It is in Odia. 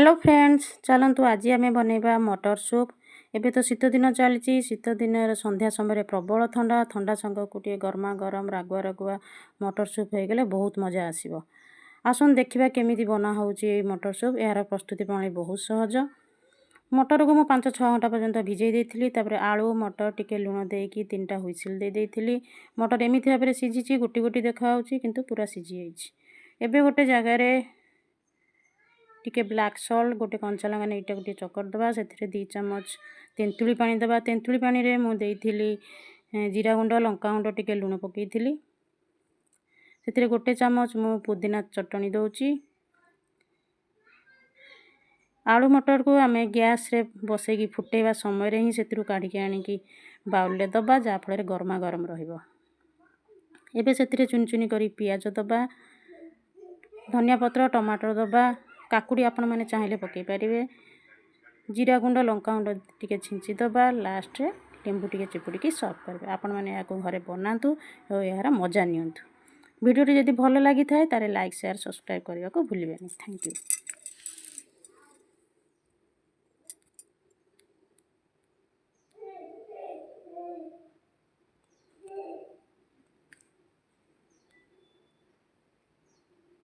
ହ୍ୟାଲୋ ଫ୍ରେଣ୍ଡସ୍, ଚାଲନ୍ତୁ ଆଜି ଆମେ ବନେଇବା ମଟର ସୁପ୍। ଏବେ ତ ଶୀତ ଦିନ ଚାଲିଛି। ଶୀତ ଦିନରେ ସନ୍ଧ୍ୟା ସମୟରେ ପ୍ରବଳ ଥଣ୍ଡା। ଥଣ୍ଡା ସାଙ୍ଗକୁ ଟିକେ ଗରମା ଗରମ ରାଗୁଆ ରାଗୁଆ ମଟର ସୁପ୍ ହେଇଗଲେ ବହୁତ ମଜା ଆସିବ। ଆସନ୍ତୁ ଦେଖିବା କେମିତି ବନା ହେଉଛି ଏଇ ମଟର ସୁପ୍। ଏହାର ପ୍ରସ୍ତୁତି ପ୍ରଣାଳୀ ବହୁତ ସହଜ। ମଟରକୁ ମୁଁ 5-6 ଘଣ୍ଟା ପର୍ଯ୍ୟନ୍ତ ଭିଜେଇ ଦେଇଥିଲି। ତାପରେ ଆଳୁ, ମଟର, ଟିକେ ଲୁଣ ଦେଇକି ତିନିଟା ହୁଇସିଲ୍ ଦେଇ ଦେଇଥିଲି। ମଟର ଏମିତି ଭାବରେ ସିଝିଛି, ଗୋଟି ଗୋଟି ଦେଖାହେଉଛି, କିନ୍ତୁ ପୁରା ସିଝି ଯାଇଛି। ଏବେ ଗୋଟେ ଜାଗାରେ ଟିକେ ବ୍ଲାକ୍ ସଲ୍ଟ, ଗୋଟେ କଞ୍ଚା ଲଙ୍କା ନେଇ ଏଇଟାକୁ ଟିକେ ଚକଟି ଦେବା। ସେଥିରେ 2 ଚାମଚ ତେନ୍ତୁଳି ପାଣି ଦେବା। ତେନ୍ତୁଳି ପାଣିରେ ମୁଁ ଦେଇଥିଲି ଜିରା ଗୁଣ୍ଡ, ଲଙ୍କା ଗୁଣ୍ଡ, ଟିକେ ଲୁଣ ପକାଇଥିଲି। ସେଥିରେ ଗୋଟେ ଚାମଚ ମୁଁ ପୁଦିନା ଚଟଣି ଦେଉଛି। ଆଳୁ ମଟରକୁ ଆମେ ଗ୍ୟାସ୍ରେ ବସେଇକି ଫୁଟେଇବା ସମୟରେ ହିଁ ସେଥିରୁ କାଢ଼ିକି ଆଣିକି ବାଉଲରେ ଦେବା, ଯାହାଫଳରେ ଗରମା ଗରମ ରହିବ। ଏବେ ସେଥିରେ ଚୁନି ଚୁନି କରି ପିଆଜ ଦେବା, ଧନିଆ ପତ୍ର, ଟମାଟର ଦେବା। କାକୁଡ଼ି ଆପଣମାନେ ଚାହିଁଲେ ପକାଇ ପାରିବେ। ଜିରା ଗୁଣ୍ଡ, ଲଙ୍କା ଗୁଣ୍ଡ ଟିକେ ଛିଞ୍ଚି ଦେବା। ଲାଷ୍ଟରେ ଲେମ୍ବୁ ଟିକେ ଚିପୁଡ଼ିକି ସର୍ଭ କରିବେ। ଆପଣମାନେ ଏହାକୁ ଘରେ ବନାନ୍ତୁ ଓ ଏହାର ମଜା ନିଅନ୍ତୁ। ଭିଡ଼ିଓଟି ଯଦି ଭଲ ଲାଗିଥାଏ, ତାହେଲେ ଲାଇକ୍, ସେୟାର, ସବସ୍କ୍ରାଇବ୍ କରିବାକୁ ଭୁଲିବେନି। Thank you.